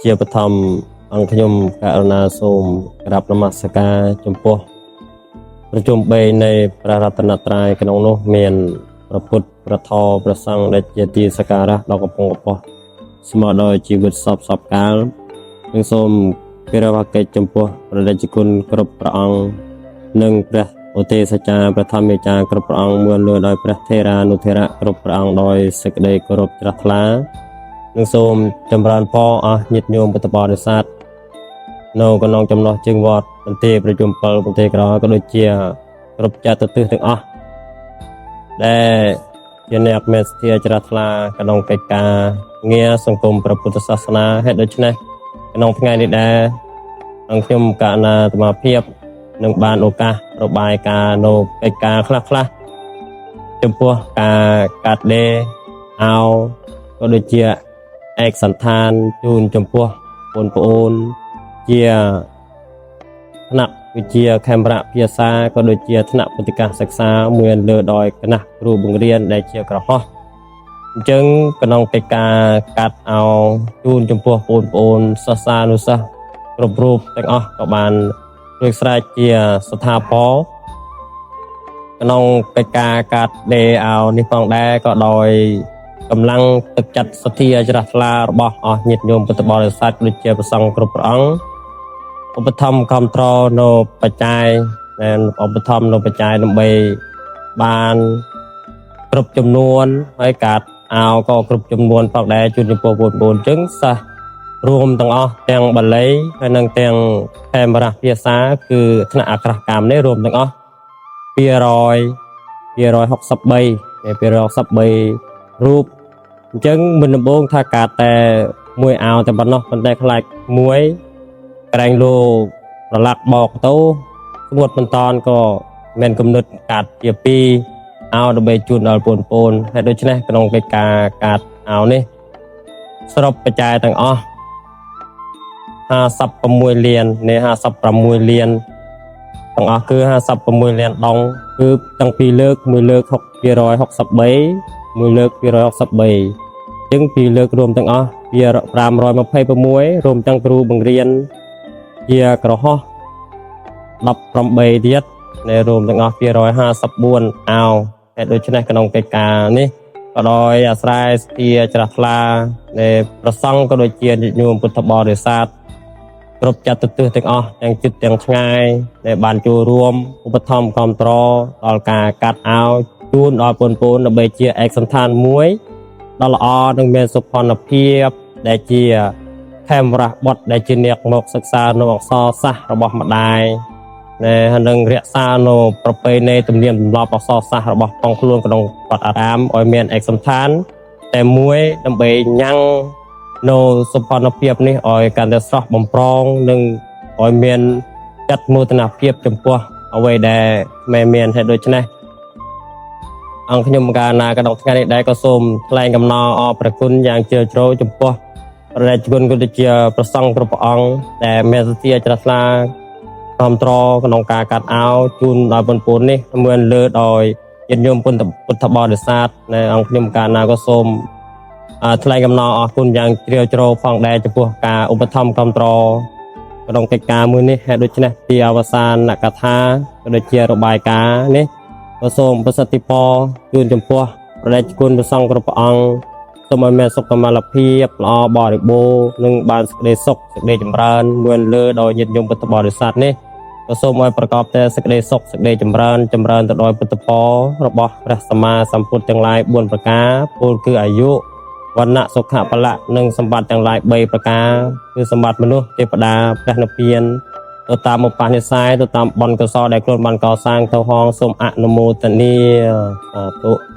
ជាបឋមអង្គខ្ញុំករុណាសូមក្រាបនមស្ការចំពោះប្រជុំ3នៃព្រះរតនត្រ័យក្នុងនោះមានព្រះពុទ្ធព្រះធម៌ព្រះសង្ឃដែលជាទីសក្ការៈដ៏កំពង់ខ្ពស់ស្មើដោយជីវិតសពសពកាលនិងសូមគោរពកិច្ចចំពោះព្រះតេជគុណគ្រប់ព្រះអង្គនិងព្រះឧទេសចារ្យព្រះធម្មាចារ្យគ្រប់ព្រះអង្គមួយលើដោយព្រះថេរានុថេរៈគ្រប់ព្រះអង្គដោយសេចក្តីគោរពជ្រះថ្លា និងសូមចម្រើនពរអស់ញាតិញោមពុទ្ធបរិស័ទនៅក្នុងចំណោះជើងវត្តបន្ទាយប្រជុំ7បន្ទាយក្រក៏ដូចជាគ្រប់ចាត់ទិសទាំងអស់ដែលជាអ្នកមានសទ្ធាជ្រះថ្លាក្នុងកិច្ចការងារសង្គមព្រះពុទ្ធសាសនាហេតុដូច្នេះក្នុងថ្ងៃនេះដែរអង្គខ្ញុំកណាអាត្មាភាពនឹងបានឱកាសរបាយការណ៍នៅកិច្ចការខ្លះៗចំពោះការកាត់ដេរអាវក៏ដូចជា ឯកសន្តានជូនចំពោះបងប្អូនជាថ្នាក់វិជ្ជាខេមរៈភាសាក៏ដូចជាថ្នាក់ពុទ្ធិកសិក្សាមួយលើដោយគណៈគ្រូបង្រៀនដែលជាក្រហោះអញ្ចឹងក្នុងកិច្ចការកាត់អោជូនចំពោះបងប្អូនសិស្សានុសិស្សគ្រប់រូបទាំងអស់ក៏បានរួចស្រេចជាស្ថាពរក្នុងកិច្ចការកាត់ដេរអោនេះផងដែរក៏ដោយ កម្លាំងទឹកចិត្តសទ្ធាជ្រះថ្លារបស់អស់ញាតិញោមពុទ្ធបរិស័ទដូចជាព្រះសង្ឃគ្រប់ព្រះអង្គឧបត្ថម្ភគ្រប់ត្រនៅបច្ច័យដែលឧបត្ថម្ភនៅបច្ច័យដើម្បីបានគ្រប់ចំនួនហើយកាត់អាវក៏គ្រប់ចំនួនផងដែរជូនចំពោះបងប្អូនអញ្ចឹងសិស្សរួមទាំងអស់ទាំងបាលីហើយនិងទាំងខេមរៈភាសាគឺថ្នាក់អក្សរកម្មនេះរួមទាំងអស់200 263នៃ263រូប អញ្ចឹងមិនដំបូងថាការតែមួយអាវតែប៉ុណ្ណោះប៉ុន្តែខ្លាចមួយក្រែងលោប្រឡាក់បោកទៅស្ងួតបន្តនក៏មានគំនិតកាត់ជាពីរអាវដើម្បីជូនដល់បងប្អូនហើយដូច្នេះក្នុងកិច្ចការកាត់អាវនេះសរុបបច្ច័យទាំងអស់56លាននៃ56លានទាំងអស់គឺ56លានដងគឺតាំងពីលើកមួយលើក263មួយលើក263 ជាងពីរលើករួមទាំងអស់វា526រួមទាំងគ្រូបង្រៀនជាក្រហោះ18ទៀតនៃរួមទាំងអស់254អាវហើយដូច្នេះក្នុងកិច្ចការនេះក៏ដោយអាស្រ័យស្ទាច្រាស់ថ្លានៃប្រសង់ក៏ដូចជាញាតិញោមពុទ្ធបរិស័ទគ្រប់ចាត់ទិសទាំងអស់ទាំងជិតទាំងឆ្ងាយដែលបានចូលរួមឧបត្ថម្ភគ្រប់ត្រដល់ការកាត់អាវជូនដល់បងប្អូនដើម្បីជាឯកសណ្ឋានមួយ ដ៏ល្អនិងមានសុភណភាពដែលជាខេមរៈបុត្រដែលជាអ្នកមកសិក្សានៅអក្សរសាស្ត្ររបស់ម្ដាយណែហើយនឹងរក្សានៅប្រពៃណីទំនៀមទម្លាប់អក្សរសាស្ត្ររបស់ផងខ្លួនក្នុងវត្តអារាមឲ្យមានឯកសណ្ឋានតែមួយដើម្បីញ៉ាំងនៅសុភណភាពនេះឲ្យកាន់តែស្រស់បំព្រងនិងឲ្យមានចិត្តមោទនភាពចំពោះអ្វីដែលខ្មែរមានហើយដូច្នេះ អង្គខ្ញុំកាលណាក្នុងថ្ងៃនេះដែរក៏សូមថ្លែងកំណរអរព្រះគុណយ៉ាងជ្រាលជ្រៅចំពោះព្រះរាជគុណក៏ដូចជាព្រះសង្ឃគ្រប់ព្រះអង្គដែលមានសទ្ធាជ្រះថ្លាគ្រប់ត្រក្នុងការកាត់អាវជូនដល់បងប្អូននេះមានលើដោយញាតិញោមពុទ្ធពុទ្ធបរិស័ទនៅអង្គខ្ញុំកាលណាក៏សូមអ่าថ្លែងកំណរអរគុណយ៉ាងជ្រាលជ្រៅផងដែរចំពោះការឧបត្ថម្ភគ្រប់ត្រក្នុងកិច្ចការមួយនេះហើយដូច្នេះទីអវសានកថាក៏ដូចជារបាយការណ៍នេះ ក៏សូមប្រសិទ្ធិពរជូនចំពោះព្រះតេជគុណព្រះសង្ឃគ្រប់ព្រះអង្គសូមឲ្យមានសុខុមាលភាពល្អបរិបូរណ៍និងបានសេចក្តីសុខសេចក្តីចម្រើនមួយលើដោយញាតិញោមពុទ្ធបរិស័ទនេះក៏សូមឲ្យប្រកបតែសេចក្តីសុខសេចក្តីចម្រើនចម្រើនទៅដោយពុទ្ធពររបស់ព្រះសម្មាសម្ពុទ្ធទាំងឡាយ4ប្រការពោលគឺអាយុវណ្ណៈសុខៈពលៈនិងសម្បត្តិទាំងឡាយ3ប្រការគឺសម្បត្តិមនុស្សទេវតាព្រះនិព្វាន ទៅតាមឧបនិស្ស័យទៅតាមបុណ្យកុសលដែលខ្លួនបានកសាងទៅហងសូមអនុមោទនាសាធុ។